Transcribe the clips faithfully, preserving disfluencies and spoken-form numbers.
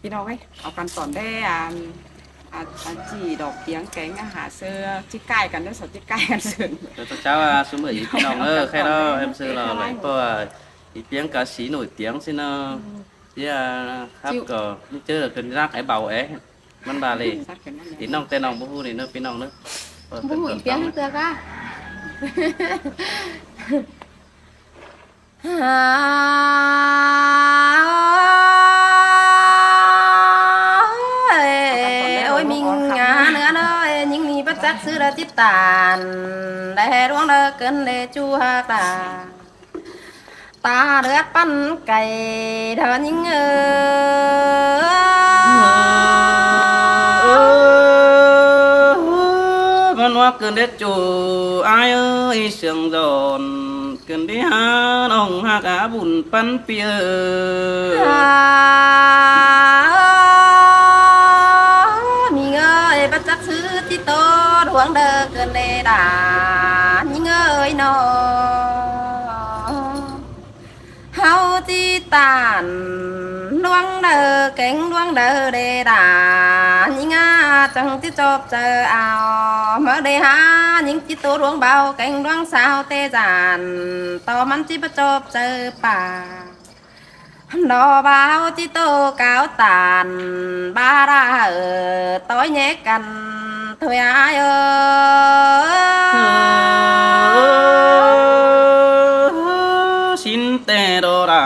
ꞌPi ꞌnọng ới, au căn tỏn đé, à, à, à, ꞌchí đỏm piếng kéng, à, hả ꞌsớ, ꞌchí cai căn đé, sau ꞌchí cai căn ꞌsướng. Chảu chảu, à, ꞌsúm ꞌmự ꞌpi ꞌnọng ới, khay ꞌnọ, em ꞌsớ ꞌlo lai, ꞌpưa, à, ꞌpi piếng ca sĩ nổi tiếng ꞌsịn ꞌnớ. Chảu, à, khắp ꞌcọ, ꞌmí ꞌchớ ꞌcợn rắc é báu é. ꞌMắn ꞌva ꞌlế. ꞌPi ꞌnọng ꞌtẹ ꞌnọng báu ꞌhụ ꞌnị ꞌnớ, ꞌpi ꞌnọng ꞌnớ. Báu ꞌhụ ꞌpi piếng ꞌtưa cá. Ôi, ôi, ꞌmính ngả ꞌnớ ꞌnớ, ꞌnhính ꞌnị báu chắc ꞌsứ đaư ꞌchí tản, đảy ꞌhế ꞌluống đaư ꞌcợn đé ꞌchu ꞌhặc đa. Ta đớt ꞌpắn cay đaư ꞌnhính ơi. ꞌMắn ꞌva ꞌcợn đé ꞌchu ai ơi, sương giòn. ꞌCợn đé hả ꞌnọng ꞌhặc á bun ꞌpắn ꞌpi ơi. ꞌMính ơi, báu chắc ꞌsứ ꞌchí ꞌtố ꞌluống đaư ꞌcợn đé đa, ꞌnhính ơi ꞌnọ. ꞌHáu ꞌchí tản ꞌluống đaư kéng ꞌluống đaư đé đa, ꞌnhính á chắng ꞌchí chóp chaư au. ꞌMớ đé hả ꞌnhính ꞌchí ꞌtố ꞌluống báu kéng ꞌluống sau té dản, ꞌto ꞌmắn ꞌchí báu chóp chaư pả. ꞌNọ báu ꞌchí ꞌtố cáo tản, bá đa hảư ꞌtoi ꞌnhé căn thôi ai ơi. Sín ꞌtẹ ꞌlo đa,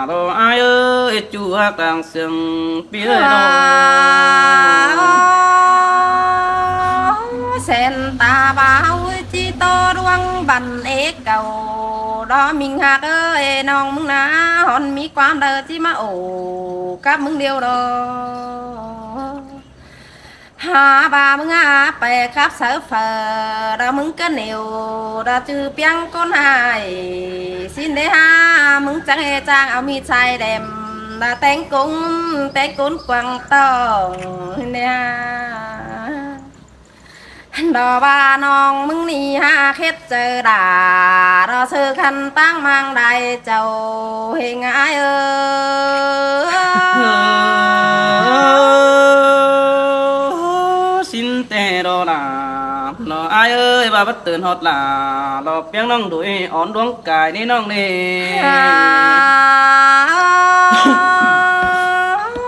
ꞌlo ai ơi, ꞌchu ꞌhặc đang sương ꞌpi ơi ꞌlo. ꞌSen ta báu ꞌchí ꞌtố ꞌluống băn é cảu, ꞌlo ꞌmính ꞌhặc ơi, ꞌnọng ꞌmứng ꞌná, hón ꞌmí ꞌquám đaư ꞌchí ꞌmá ổ cắp ꞌmứng điêu ꞌlo. Hả ꞌva ꞌmứng ꞌná pay khắp sáư phaư, ꞌlo ꞌmứng ꞌcọ nẻo, ꞌlo ꞌchư piếng ꞌcốn ꞌhại. ꞌSịn đé hả ꞌmứng chắng ꞌhế chang au ꞌmí sai đem, ꞌlo téng ꞌcốn, téng ꞌcốn quảng tỏng đé hả. ꞌLo ꞌva ꞌnọng ꞌmứng ꞌnị hả khét chaư đa, ꞌlo ꞌsớ khăn ꞌtáng ꞌmáng đai chảu ꞌhêng ai ơi. Sín ꞌtẹ ꞌlo đa, ꞌlo ai ơi, ꞌva báu tứn ꞌhọt đa, ꞌlo piếng ꞌnọng đuổi ón ꞌluống cai ꞌnị ꞌnọng ꞌnị.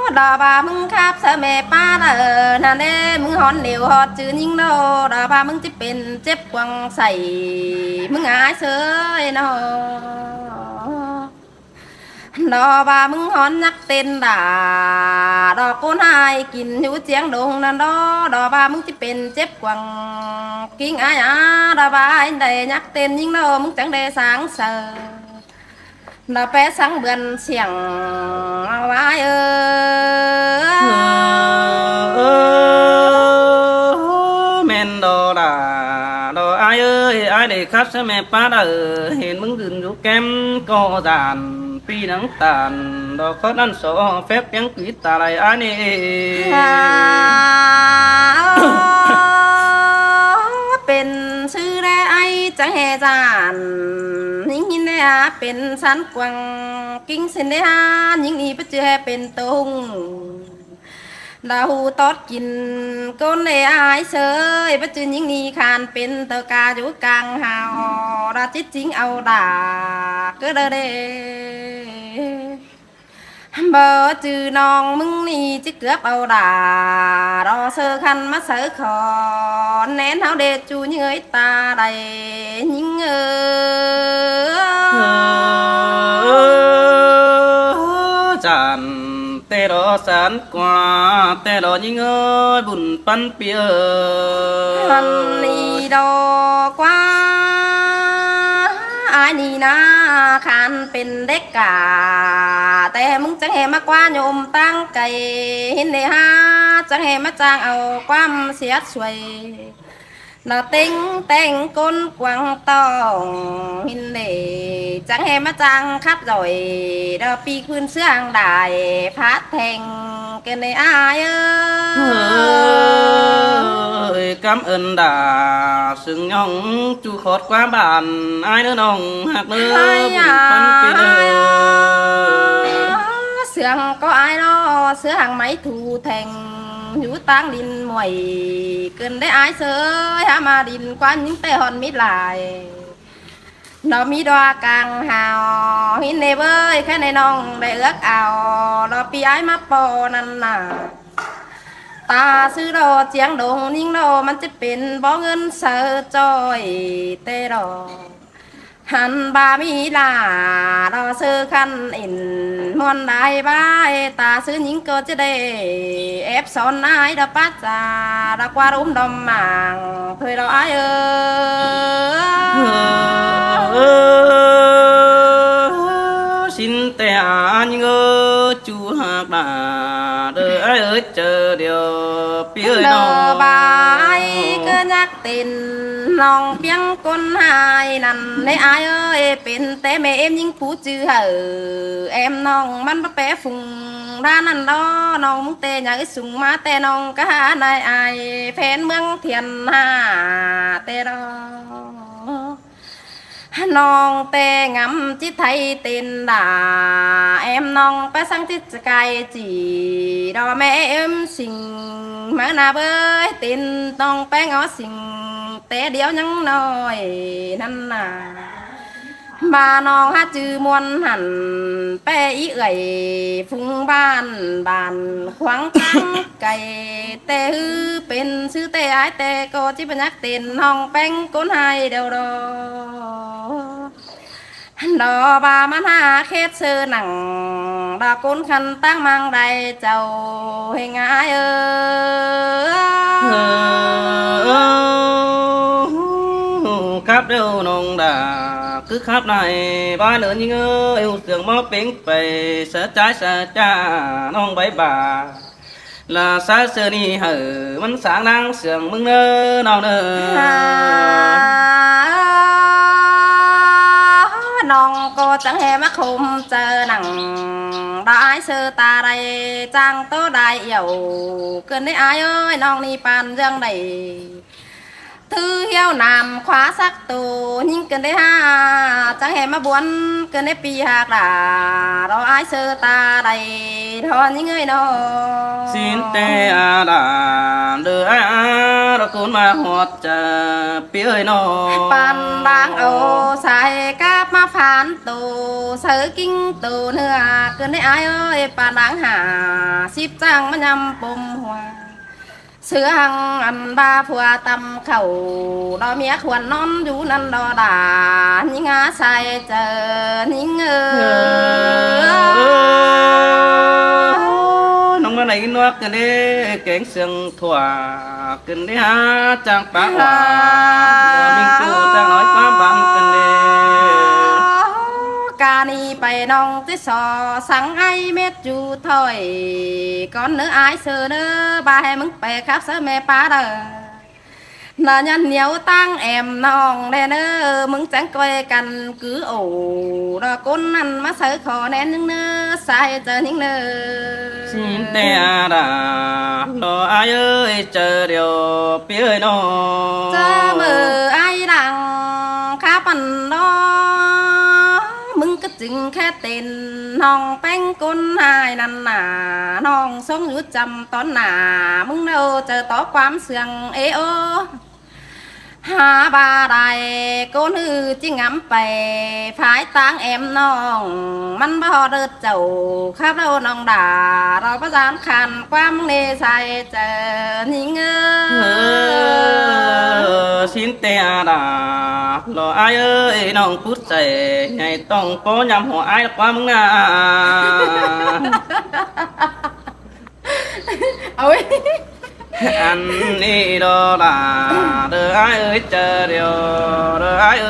ꞌLo ꞌva ꞌmứng khắp sáư ꞌme pá đaư, ꞌnặn đé ꞌmứng hón nẻo ꞌhọt ꞌchư ꞌnhính ꞌlo, ꞌlo ꞌva ꞌmứng ꞌchí pên chếp quảng sảy, ꞌmứng ai ꞌsớ ꞌnọ. ꞌLo ꞌva ꞌmứng hón nhắc tên đa, ꞌlo ꞌcốn ꞌhại kin hú chiếng đông ꞌnặn ꞌlo, ꞌlo ꞌva ꞌmứng ꞌchí pên chếp quảng kính ai á, ꞌlo ꞌva ai đảy nhắc tên ꞌnhính ꞌlo ꞌmứng chắng đé sáng saư. ꞌLo pé sáng bươn siêng ꞌva ai ơi. ꞌMen ꞌlo đa, ꞌlo ai ơi, ai đảy khắp sáư ꞌme pá đaư, hên ꞌmứng dưn dú kém ꞌcọ dản, ꞌpi nắng tản, ꞌlo khót ꞌnặn so phép piếng quí ta lai ai ꞌnị. Pên ꞌsứ đé ai chắng ꞌhế dản, ꞌnhính ꞌnhính đé hả pên sán quảng kính ꞌsịn đé hả, ꞌnhính ꞌnị báu ꞌchư ꞌhế pên tông. ꞌLo hú tót kin ꞌcốn đé ai ꞌsớ, báu ꞌchư ꞌnhính ꞌnị khan pên tơ ca dú cang hao, ꞌlo chít chính au đa, ꞌcứ đaư đé. Báu ꞌchư ꞌnọng ꞌmứng ꞌnị ꞌchí cướp au đa, ꞌlo ꞌsớ khăn ꞌmá sáư khon, ꞌnén ꞌháu đé ꞌchu ꞌnhính ơi ta đảy ꞌnhính ơi. Dản ꞌtẹ ꞌlo sán ꞌquá, ꞌtẹ ꞌlo ꞌnhính ơi, bun ꞌpắn ꞌpi ơi. Hăn ꞌnị ꞌlo ꞌquá, ai ꞌnị ꞌná khan pên đếc cả, ꞌtẹ ꞌmứng chắng ꞌhế ꞌmá ꞌquá nhôm ꞌtáng cay, ꞌhịn đé hả chắng ꞌhế ꞌmá chang au ꞌquám siết suối. ꞌLo téng téng ꞌcốn quảng tỏng, ꞌhịn đé chắng ꞌhế ꞌmá chang khắp dỏi, ꞌlo ꞌpi khuyên ꞌsướng đảy phát thanh ꞌcợn đé ai ơi. Ơi, cám ơn đa, sương ꞌnọng ꞌchu khót ꞌquá bản ai ꞌnớ ꞌnọng ꞌhặc ꞌnớ, bun ꞌpắn ꞌpi ơi. Sương có ải lo, sứa hăng máy thu thành, dú ꞌtáng đin muối, ꞌcứn đảy ải ꞌsớ ơi, hák ꞌmá đin ꞌquám ꞌnhính ꞌtẹ ꞌhọn mít lai. Nó ꞌmí ꞌđua cang hao, ꞌhịn ꞌnê ꞌvới, khái ꞌnê ꞌnọng đảy ước ao, lo ꞌpi ải ꞌmá ꞌpo ꞌnặn nả. Ta ꞌsứ lo ꞌchiếng đông ꞌnhính lo, ꞌmắn ꞌchí pên bó ꞌngớn saư ꞌchoi ꞌtẹ lo. Hăn ꞌva ꞌmí lả lo ꞌsớ khăn ỉn ꞌmuôn lai ꞌva, ta ꞌsứ ꞌnhính ꞌcọ ꞌchí đảy ép son ải lo pát ta, lo ꞌquá ꞌlốm đom mảng thôi lo ải ơi. Ơ, ơ, ꞌsịn ꞌtẹ ải ꞌnhính ơ, ꞌchu hák đả, đơ ải ơi, ꞌchớ điêu ꞌpi ơi. Lo ꞌva ải ꞌcọ nhắc tên ꞌnọng ꞌpiếng ꞌcốn ꞌhại ꞌnặn ꞌnê ải ơi, pên ꞌtẹ ꞌme ꞌếm ꞌnhính pú ꞌchư hảư ꞌém ꞌnọng ꞌmắn báu pé phung ꞌlạ ꞌnặn lo. ꞌNọng ꞌmứng ꞌtẹ nháư sung ꞌmá ꞌtẹ ꞌnọng cá hả nải ải phén ꞌmướng thiên hạ ꞌtẹ lo. ꞌNọng ꞌtẹ ngắm ꞌchí thay tên đả, ꞌém ꞌnọng pá săng ꞌchí cai chỉ lo ꞌme ꞌếm sing, ꞌmá nả ꞌvới tên ꞌnọng pé ngó sing ꞌtẹ điêu ꞌnhắng ꞌnọi ꞌnặn nả. ꞌVa ꞌnọng hák ꞌchư ꞌmuôn hẳn ꞌpẹ ꞌí ꞌgạy phung bản bản khoáng ꞌtáng cay ꞌtẹ ꞌhứ pên ꞌsứ ꞌtẹ ải ꞌtẹ ꞌcọ ꞌchí báu nhắc tên ꞌnọng ꞌpéng ꞌcốn ꞌhại điêu lo. Lo ꞌva ꞌmắn hák khét ꞌsớ nẳng, lo ꞌcốn khăn ꞌtáng ꞌmáng đai chảu ꞌhêng ải ơ. Khắp điêu ꞌnọng đả, cứ khắp nải ꞌva ꞌnớ ꞌnhính ơ, ꞌiu sương ꞌmo pêng pay, sa ꞌchái sa ꞌchạ ꞌnọng báu bả. Lả sa ꞌsớ ꞌnị hảư ꞌmắn sáng ꞌnáng sương ꞌmứng ꞌnớ ꞌnọng ꞌnớ. ꞌNọng ꞌcọ chắng ꞌhê ꞌmá khôm chaư nẳng, đa ải ꞌsớ ta đảy chang ꞌtố đai yảu. ꞌCứn đảy ải ơi, ꞌnọng ꞌnị păn ꞌdương đảy thứ hiếu nam khóa sắc tô, ꞌnhính ꞌcứn đảy hả, chắng ꞌhê ꞌmá buôn, ꞌcứn đảy ꞌpi hák đả, lo ải ꞌsớ ta đảy, lo ꞌnhính ơi ꞌnọ. Xin ꞌtẹ a đả, đơ ải a, lo ꞌcốn ꞌmá ꞌhọt chaư ꞌpi ơi ꞌnọ. Păn đang au sai cắp ꞌmá phán tô, saư king tô ꞌnưa, ꞌcứn đảy ải ơi, păn đang hả síp chang ꞌmá ꞌnhăm pôm hua. Sứa hăng ăn ꞌva phua tăm khảu, lo ꞌmía khuôn ꞌnón dú ꞌnặn lo đả, ꞌnhính a sai chaư ꞌnhính ơ. ꞌNọng ꞌmá đảy ꞌnhính ꞌnọk ꞌcứn đảy kéng sương thua, ꞌcứn đảy hả chang pák hua, lo ꞌmính ꞌcú chang nói ꞌquám bản ꞌcứn đảy. Ca ꞌnị pay ꞌnọng ꞌchí so săng ải mết ꞌchu thôi, cón ꞌnớ ải ꞌsớ ꞌnớ, ꞌva ꞌhê ꞌmứng pay khắp ꞌsớ ꞌme pá đaư. Nả nhăn nhiêu ꞌtáng ẻm ꞌnọng đe ꞌnớ, ꞌmứng chắng ꞌcoi căn cứ ổ, lo ꞌcốn ꞌnặn ꞌmá saư khó ꞌnén ꞌnhính ꞌnớ, sai chaư ꞌnhính ꞌnớ. Xin ꞌtẹ a đả, lo ải ơi, chaư điêu ꞌpi ơi ꞌnọ. Chaư ꞌmự ải lăng khắp ăn lo, ꞌmứng ꞌcứn chưng khé tên ꞌnọng ꞌpéng ꞌcốn ꞌhại ꞌnặn nả, ꞌnọng sống dú chăm tón nả, ꞌmứng ꞌnớ chaư tó ꞌquám sương ê ơ. Hả ꞌva đảy ꞌcốn ꞌhứ ꞌchí ngắm pay, phái ꞌtáng ẻm ꞌnọng, ꞌmắn báu ꞌhọt đớt chảu, khắp lo ꞌnọng đả, lo báu dám khăn ꞌquám ꞌnê sai chaư ꞌnhính ơ. Ơ, xin ꞌtẹ a đả, lo ải ơi, ꞌnọng pút say, ꞌnhạy ꞌtong ꞌpó ꞌnhăm hua ải ꞌquám ꞌnớ. Ôi. Ăn ꞌnị lo đả, đơ ải ơi, chaư điêu, đơ ải ơi.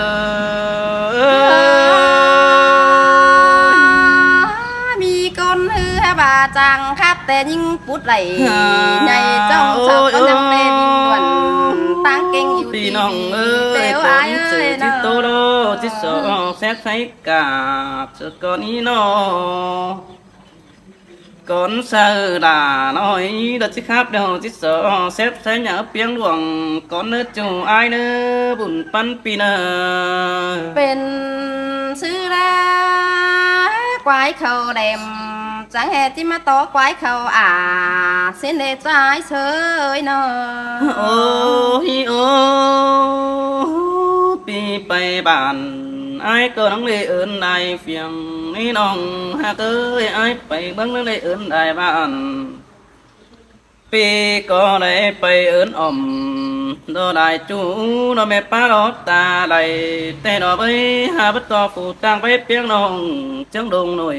ꞌMí ꞌcốn ꞌhứ hả ꞌva chang khắp ꞌtẹ ꞌnhính pút đảy, ꞌnhạy ꞌchong sọc ꞌcọ ꞌnhắng ꞌtẹ bình luận, ꞌtáng kéng ꞌnhắng ꞌpi ꞌnọng ơi, pêu ải ơi ꞌnớ. Chít tô lo, chít so, sép sáy cạp, so cón ꞌnị ꞌnọ. Cón saư đả ꞌnọi, đa chít khắp điêu chít so, sép sáy nhả ꞌpiếng luông, cón ꞌnớ ꞌchu ải ꞌnớ, bun ꞌpắn ꞌpi ꞌnớ. Pên ꞌsứ đa, quái khảu đêm, Chắng ꞌhế ꞌchí ꞌmá tó quái khảu a, ꞌsịn đảy ꞌchái ꞌsới ꞌnớ. Ôi ơ, ꞌpi pay bản, ải ꞌcọ ꞌnăng đảy ứn đảy phiêng, ꞌnị ꞌnọng ꞌhặc ơi, ải pay ꞌmướng ꞌnăng đảy ứn đảy bản. ꞌPi ꞌcọ đảy pay ứn ỏm, ꞌlọ đảy ꞌchu, ꞌlọ ꞌme ꞌpá ꞌlọ ta đảy, ꞌtẹ ꞌlọ báu hả báu ꞌto phủ ꞌtáng pay piếng ꞌnọng, ꞌchương đung ꞌnọi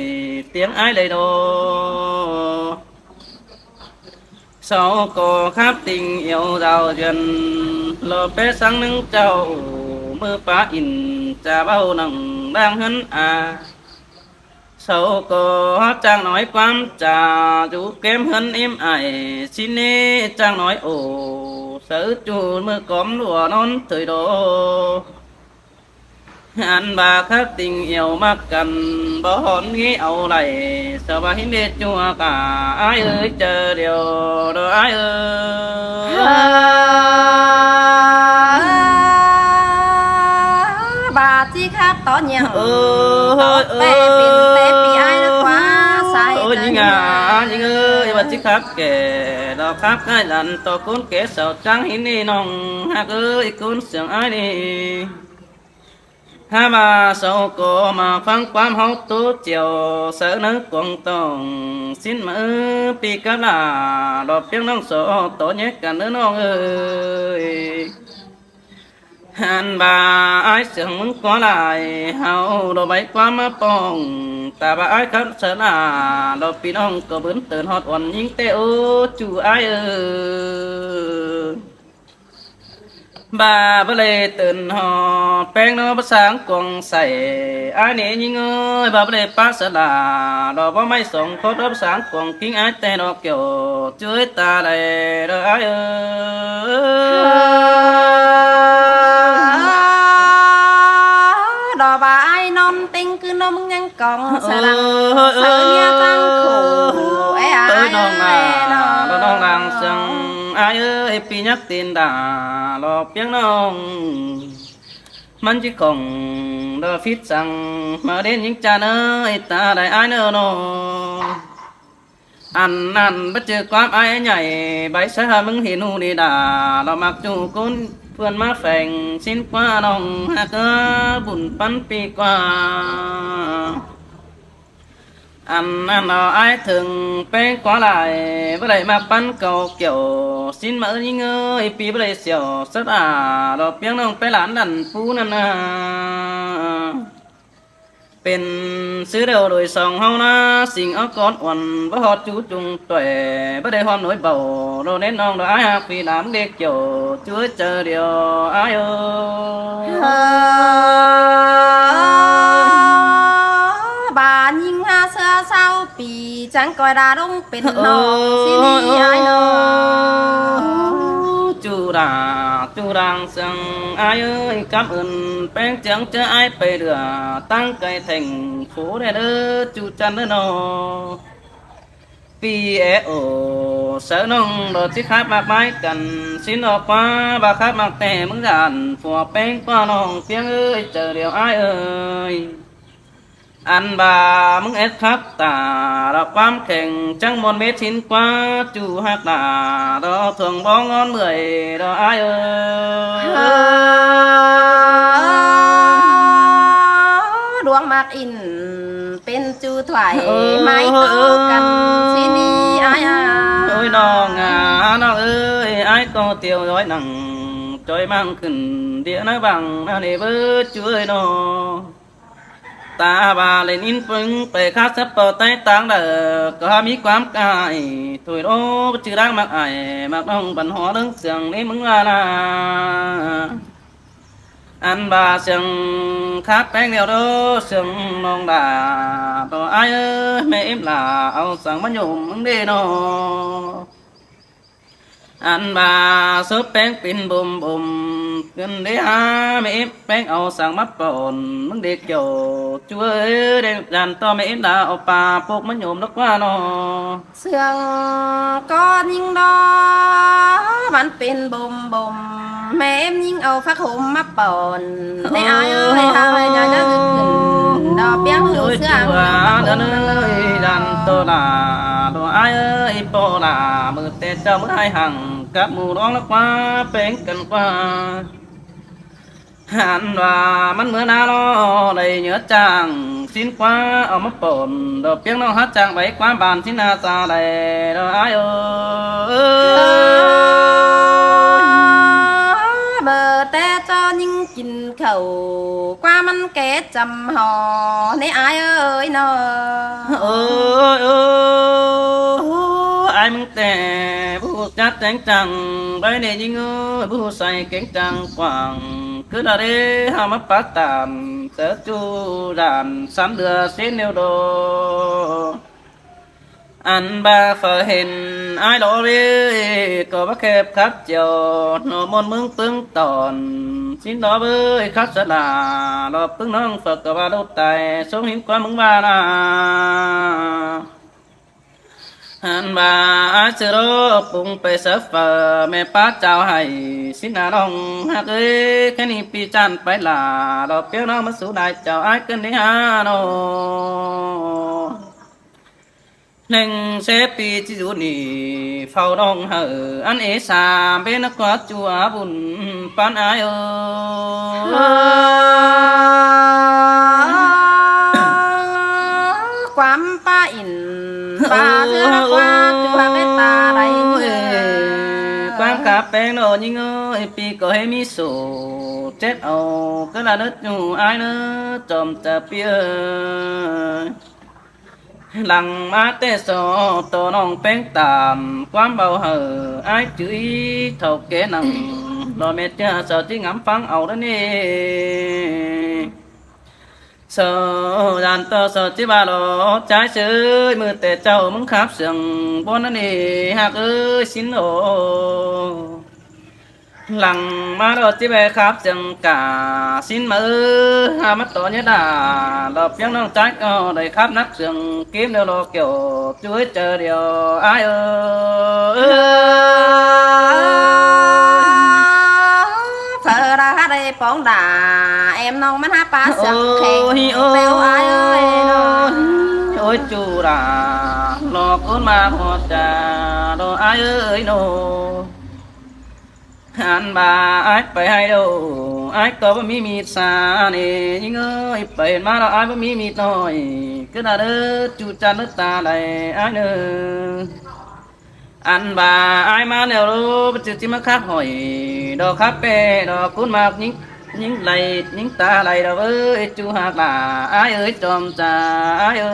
tiếng ải đảy đô. Sau ꞌcọ khắp tỉnh yêu giàu duyên, ꞌlọ pé sáng ꞌnưng chảu, ꞌmự pá in chả báu nẳng đang hớn a. Sau ꞌcọ chắng nói ꞌquám chả, dú kém hớn ím ải, ꞌsịn ꞌnị chắng nói ổ, sáư ꞌchu ꞌmự cóm ꞌlụa ꞌnón thời đô. Ăn ꞌva khắp tỉnh yêu ꞌmặc căn, báu hón ꞌnghí au đảy, sau ꞌva hín đảy ꞌchua cả, ải ơi, chớ điêu đó ải ơi. ꞌVa ꞌchí khắp tó nhăng, ơ, tó ơ, ꞌpẹ ơ, pên té ꞌpi ải ꞌnớ ꞌquá sai ơ, chớ ꞌnhính a, ꞌnhính ơi, ꞌva ꞌchí khắp kẻ, đó khắp ꞌngai lăn tó ꞌcốn kẻ sau chắng hín ꞌnị ꞌnọng ꞌhặc ơi, ꞌcốn siêng ải ꞌnị. Hả ꞌva sau ꞌcọ ꞌmá ꞌphắng ꞌquám ꞌháu ꞌtố chiêu, sáư ꞌnớ cuông tỏng, ꞌsịn ꞌmá ꞌpi cắp lả, ꞌlọ piếng ꞌnọng sau tó nhé căn ꞌnớ ꞌnọng ơi. Ăn ꞌva ải siêng ꞌmứng ꞌquá lai, ꞌháu ꞌlọ báu ꞌquám ꞌmá pong, ta ꞌva ải khắp sáư lả, ꞌlọ ꞌpi ꞌnọng ꞌcọ bứn tớn ꞌhọt uôn ꞌnhính ꞌtẹ ơ, ꞌchu ải ơi. ꞌVa báu đảy tớn ꞌhọt ꞌpéng ꞌnớ báu sáng cuông sai, ải ꞌnị ꞌnhính ơi, ꞌva báu đảy pák sáư lả, ꞌlọ báu ꞌmạy song khót báu sáng cuông ꞌkính ải ꞌtẹ ꞌnọ kiẻo, ꞌchu ơi, ta đảy đó ải ơi. Đó ꞌva ải ꞌnón ꞌtếng ꞌcứ ꞌnớ ꞌmứng ꞌnhắng cong, sáư lăng, ơ, ơ, sáư ꞌnhá ꞌtáng khổ, ơ, ơ, ải ơi, ꞌnọng ơi, à, ꞌnọng. Đó ꞌnọng lăng siêng ải ơi, ꞌpi nhắc tin đả, ꞌlọ piếng ꞌnọng. ꞌMắn ꞌchí khong, đó phít săng, ꞌmá đên ꞌnhính chả ơi, ta đảy ải ꞌnớ ꞌnọ. Ăn ꞌnặn báu ꞌchư ꞌquám ải nhảy, báu sáư hả ꞌmứng hên ꞌhụ đi đả, ꞌlọ ꞌmặc ꞌchu ꞌcốn ꞌpươn ꞌmá pheng, ꞌsịn ꞌquá ꞌnọng ꞌhặc ơ, bun ꞌpắn ꞌpi ꞌquá. Ăn ꞌnặn ꞌnọ ải ꞌtếng ꞌpéng ꞌquá lai, báu đảy ꞌmặc ꞌpắn cau kiẻo, ꞌsịn ꞌmá ꞌnhính ơi, ꞌpi báu đảy siêu sắt à, ꞌlọ piếng ꞌnọng pé lán đăn pú ꞌnặn a. Pên ꞌsứ điêu đuổi song ꞌháu ꞌnớ, sính ók cón uôn, báu ꞌhọt ꞌchu chung tuệ, báu đảy ꞌhọt nối báu, ꞌlọ ꞌnến ꞌnọng đó ải ꞌhặc ꞌpi lắm đê kiẻo, ꞌchu ơi, chớ điêu ải ơi. ꞌVa ꞌnhính hả ꞌsứa sáu ꞌpi, chắng ꞌcoi đa ꞌlống pên ꞌnọng, ơ, ꞌsịn ꞌnị ơ, ải ꞌnớ. ꞌChu đả, ꞌchu đang siêng ải ơi, cám ơn ꞌpéng chắng chớ ải pay đưa, ꞌtáng cai thành phố đé đơ, ꞌchu chăn đé ꞌnọ. ꞌPi é ổ, sáư ꞌnọng đó ꞌchí khắp ꞌmặc ꞌmái căn, ꞌsịn ꞌnọ ꞌquá, ꞌva khắp ꞌmặc ꞌtẹ ꞌmứng dản, phua ꞌpéng ꞌquá ꞌnọng piếng ơi, chớ điêu ải ơi. Ăn ꞌva ꞌmứng ét khắp tả, đó ꞌquám kheng chắng ꞌmuôn mết ꞌsịn ꞌquá, ꞌchu ꞌhặc đả, đó thuông bóng ngón mười, đó ải ơi. Đuông ꞌmặc in pên ꞌchu thoải, ơ, mái ơ, tó căn, ơ, ꞌsịn ꞌnị ải à. Ôi ꞌnọng à, ꞌnọng ơi, ải ꞌcọ tiêu dõi nẳng, ꞌchoi ꞌmăng khửn đĩa ꞌnớ bang, ꞌnặn ꞌnị báu ꞌchu ơi ꞌnọ. Ta ꞌva lên in pưng pay khắp sắp pau ꞌTáy ꞌtáng đaư, ꞌcọ hả ꞌmí ꞌquám cai, thôi đô báu ꞌchư đáng ꞌmặc ải, ꞌmặc ꞌnọng băn hó ꞌlớng siêng ꞌnị ꞌmứng ꞌva ꞌna. Ăn ꞌva siêng khắp ꞌpéng điêu đô, siêng ꞌnọng đả, đó ải ơi, ꞌme ím lả, au săng ꞌmá nhôm ꞌmứng đê ꞌnọ. Ăn ꞌva sốp ꞌpéng pên bôm bôm, ꞌcứn đê hả, ꞌme ím ꞌpéng au săng ꞌmá pôn, ꞌmứng đê kiẻo, ꞌchu ơi, đê dản ꞌto ꞌme ím lả, au pa pốc ꞌmá nhôm đốc ꞌva ꞌnọ. Siêng ꞌcọ ꞌnhính đó, ꞌmắn pên bôm bôm. ꞌMẹ ꞌếm ꞌnhính au phák hôm ꞌmá pỏn. ꞌNé ải ơi, hao ꞌhại nhà nhá dứt khửn. Đỏ piếng hư ꞌsứa áng ꞌnớ ꞌnớ ꞌnớ ꞌnớ. Dăn tô đả, đỏ ải ơi, ꞌpo đả, ꞌmự ꞌtẹ ꞌchạu ꞌmứ ải hăng cắp ꞌmụ ꞌlống lắc ꞌquá, ꞌpéng căn ꞌquá. Ăn ꞌva ꞌmắn ꞌmứa ꞌná lo đảy ꞌnhớ chang sín ꞌquá au ꞌmá pỏn, đỏ piếng ꞌnọng hák chang vảy ꞌquám ban sín ꞌná ta đảy, đỏ ải ơi. ꞌMự ꞌtẹ ꞌchọ ꞌnhính kin khảu, ꞌquám ꞌmắn ké chăm hô, ꞌnê ải ơi ꞌnớ. Ơi ơi, ải ꞌmứng ꞌtẹ ꞌbụ chát téng chăng, bái ꞌnê ꞌnhính ơi, ꞌbụ sai kéng chăng quảng, ꞌcứ đa đế hao ꞌmá pá tản, chớ ꞌchu dản sắn lưa sín ꞌnéo đô. Ăn ꞌva phaư hên ải lo ꞌlế, ꞌcọ báu khép khắp chiêu, ꞌnọ ꞌmuôn ꞌmướng ꞌpứng tỏn, sín lo bới khắp sá đả, lo ꞌpứng ꞌnọng phaư ꞌcọ ꞌva đô tai, sống hính ꞌquám ꞌmứng ꞌva ꞌna. Ăn ꞌva ải ꞌsứ lo pung pay sớ phaư, ꞌmẹ pá chao hảy, sín ꞌná ꞌnọng hák ới, ké ꞌnị pi chăn pay lả, lo piếng ꞌnọng ꞌmá sú đai chao ải ꞌcứn đi ha ꞌnọ. ꞌNéng sé pi ꞌchí dú ꞌnị, phau ꞌnọng hảư ăn ế sa, bến ꞌnớ ꞌquá ꞌchu á bun pán ải ơi. ꞌQuám pá ỉn, pá ꞌchưa ꞌquá ꞌchu hák ké ta đảy ꞌnhính ơi. ꞌQuám khắp ꞌpéng ꞌnọ ꞌnhính ơi, pi ꞌcọ ꞌhế ꞌmí sổ, chếp au ꞌcứ đa ꞌnớ ꞌchu ải ꞌnớ, chom cha pi ơi. Lăng ꞌmá ꞌtẹ so tô ꞌnọng ꞌpéng tản, ꞌquám báu hảư ải chứ ꞌchí thảu ké nẳng, lo ꞌmẹ ꞌchưa so ꞌchí ngắm ꞌphắng au ꞌnớ ꞌnị. So dản tô so ꞌchí ꞌva lo, chái ꞌsứ ꞌmự ꞌtẹ ꞌchạu ꞌmứng khắp siêng ꞌbuôn ꞌnớ ꞌnị, hák ới sín ꞌnọ. Lăng ꞌmá lo ꞌchí bái khắp siêng cả sín ꞌmá ới, hák ꞌmá tó ꞌnhá đả, lo piếng ꞌnọng chái ꞌcọ đảy khắp nắc siêng, kím ꞌneo lo kiẻo ꞌchu ới chaư điêu ải ơi. Phaư đa hák đảy póng đả, ꞌem ꞌnọng ꞌmắn hák pá siêng kheng, ôi ôi, ải ơi ꞌnọ. Ôi ꞌchu đả, lo ꞌcốn ꞌmá ꞌhọt cha, lo ải ơi ꞌnọ. Ăn ꞌva ải pay ꞌhại đâu, ải ꞌcọ báu ꞌmí mịt sa ꞌnị, ꞌnhính ơi, pay ꞌmá lo ải báu ꞌmí mịt ꞌnọi, ꞌcứ đa đớ ꞌchu chăn đớ ta đảy ải ꞌnớ. Ăn ꞌva ải ꞌmá ꞌnéo lo, báu ꞌchư ꞌchí ꞌmá khắp hỏi, đỏ khắp ꞌpẹ, đỏ ꞌcốn ꞌmặc ꞌnhính, ꞌnhính đảy, ꞌnhính ta đảy đỏ ới, ꞌchu hák đả, ải ơi, chom cha, ải ơi.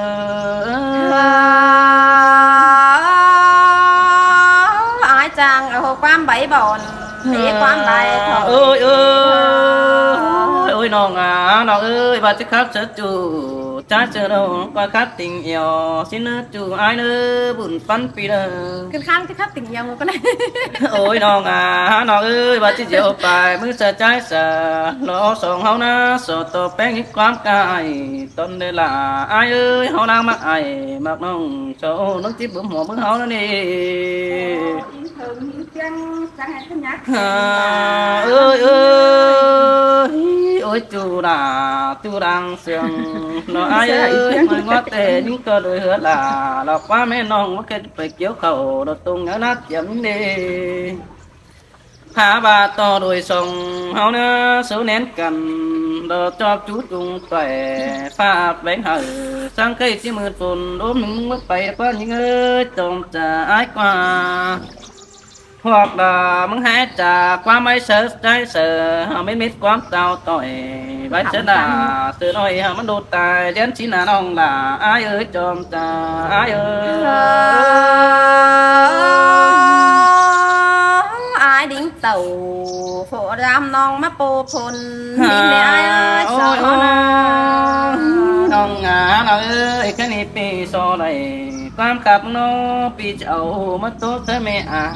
Ải chang, ơ, ꞌquám báu bỏn, ꞌtẹ ꞌquám đảy thỏ. Ôi ơi, ôi ꞌnọng à, ꞌnọng ơi, ꞌva ꞌchí khắp ꞌsớ ꞌchu, chá ꞌsớ ꞌnọng, ꞌquá khắp tỉnh yêu, sín ꞌnớ ꞌchu ải ꞌnớ, bun pắn pi ꞌnớ. Khắp ꞌchí khắp tỉnh yêu ꞌmự ꞌcốn. Ôi ꞌnọng à, ꞌnọng ơi, ꞌva ꞌchí diêu pay, ꞌmự sa chái sa, lo song ꞌháu ꞌná, so tô ꞌpéng ꞌnhính ꞌquám cai, tón đe lả, ải ơi, ꞌháu ꞌnáng ꞌmặc ải, ꞌmặc ꞌnọng, so ꞌnọng ꞌchí bưm hua ꞌmự ꞌháu ꞌnớ ꞌnị. Ôi ơi, ôi ꞌchu đả, ꞌchu đang siêng, lo ải ơi, ꞌmơi ngó ꞌtẹ ꞌnhính ꞌcọ đuổi hứa lả, lo ꞌquám ꞌmẹ ꞌnọng ꞌmá ké pay kiếu khảu, lo tông nhớ nát chiếm ꞌnị. Hák ꞌva tô đuổi song ꞌháu ꞌná, số nén căn, lo chóp chú tung tuẻ, pha áp ꞌvén hảư, sáng ꞌkhạy ꞌchí mưn phôn, ốm ꞌnưng ꞌmá pay ꞌquá ꞌnhính ơi, chom cha ải ꞌquá. Hoặc là ꞌmứng hák cha ꞌquám báu sớ, chái sớ, hảư mết mết ꞌquám tao tỏi, báu sớ đả, sớ ꞌnọi, hảư ꞌmắn đô tai, điến sín ꞌná ꞌnọng lả, ải ơi, chom cha, ải ơi. Ải đính tẩu, phổ đam ꞌnọng ꞌmá pô phôn, đính đe ải ơi, so ꞌnọng à, ꞌnọng ơi, ké ꞌnị pi so đảy, ꞌquám khắp ꞌnọ, pi chảu ꞌmá tố sớ ꞌmẹ à.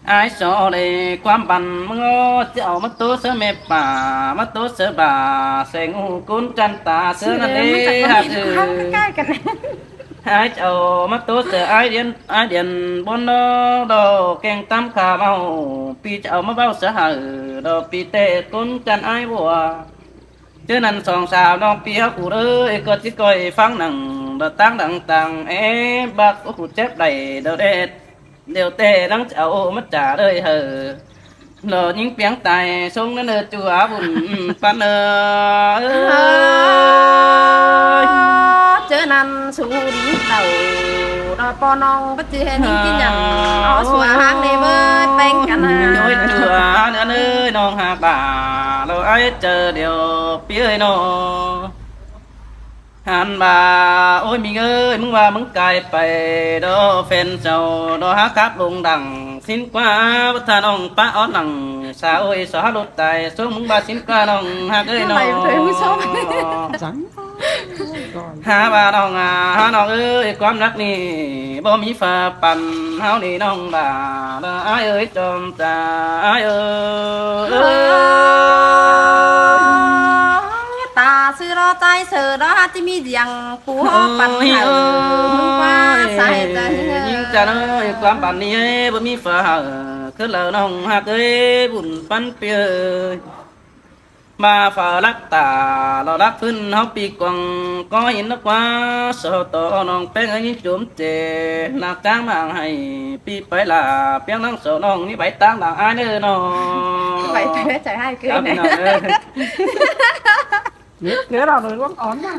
Ải so đảy ꞌquám băn ꞌmá ꞌnọ, chảu ꞌmá tố sớ ꞌmẹ pả, ꞌmá tố sớ bà, seng ú ꞌcốn chăn ta sớ ꞌnặn đê, hák ư. Ái chảu ꞌmá ꞌtố ꞌsứa ái điên, ái điên bón ꞌnớ, đo keng tắm khả mau, ꞌpi chảu ꞌmá ꞌvạu ꞌsứa hảư, đo ꞌpi ꞌtẹ ꞌcốn căn ái ꞌva. ꞌChớ ꞌnặn song sam ꞌnọng ꞌpi hảư ꞌcọ đơi, ꞌcọ ꞌchí ꞌcoi ꞌphắng nẳng, đo ꞌtáng đăng tang, é, bác ꞌcọ ꞌcụ chép đảy, đo đét. Điêu ꞌtẹ ꞌnăng chảu ꞌmá chả đơi hảư. Lo ꞌnhính piếng tai sông ꞌnớ ꞌnớ ꞌchua bun ꞌpắn ơi. ꞌChớ ꞌnặn su đính đảu, đo ꞌpo ꞌnọng báu ꞌchư hên ꞌnhính ꞌchí nhẳn, ó sua háng đê bới ꞌpéng căn hả. Ôi ꞌchua ꞌnớ ꞌnới ꞌnọng hák bà, lo ái ꞌchư điêu ꞌpi ơi ꞌnọ. Hẳn ꞌva, ôi ꞌmính ơi, ꞌmứng ꞌva ꞌmứng cai pay, đo phén sau, đo hák khắp lung đẳng, sính ꞌquá, báu tha ꞌnọng pá ót nẳng, sa ôi, sa hák lút tai, sông ꞌmứng ꞌva sính ꞌquá ꞌnọng hák ơi ꞌnọ. Hák ꞌva ꞌnọng à, hák ꞌnọng ơi, ꞌquám ꞌnặc ꞌnị, báu ꞌmí pha păn, ꞌháu ꞌnị ꞌnọng bà, đo ái ơi, chom cha, ái ơi. Ta sư đo tai sư đo hák ꞌchí ꞌmí ꞌdiệng, pú hók păn hảư, ꞌmứng ꞌquá sai ta ꞌnhính ơi. ꞌNhính chăn ơi, ꞌquám păn ꞌnị ơi, báu ꞌmí pha hảư, khứ ꞌlau ꞌnọng hák ơi, bun ꞌpắn ꞌpi ơi. ꞌVa pha lắc ta, lo lắc phứn ꞌháu ꞌpi quăng, ꞌcó hin ꞌnớ ꞌquá, so to ꞌnọng ꞌpéng ơi ꞌnhính chốm chê, ꞌnạp ꞌcháng mang hảư ꞌpi pay lả, piếng ꞌnăng so ꞌnọng ꞌmí pay ꞌtáng lăng ái ꞌnớ ꞌnọ. Pay pay chảy hai cưới. Cắp ꞌnị ꞌnọng ơi. Nhớ, nhớ đọc rồi ꞌluống ón mà.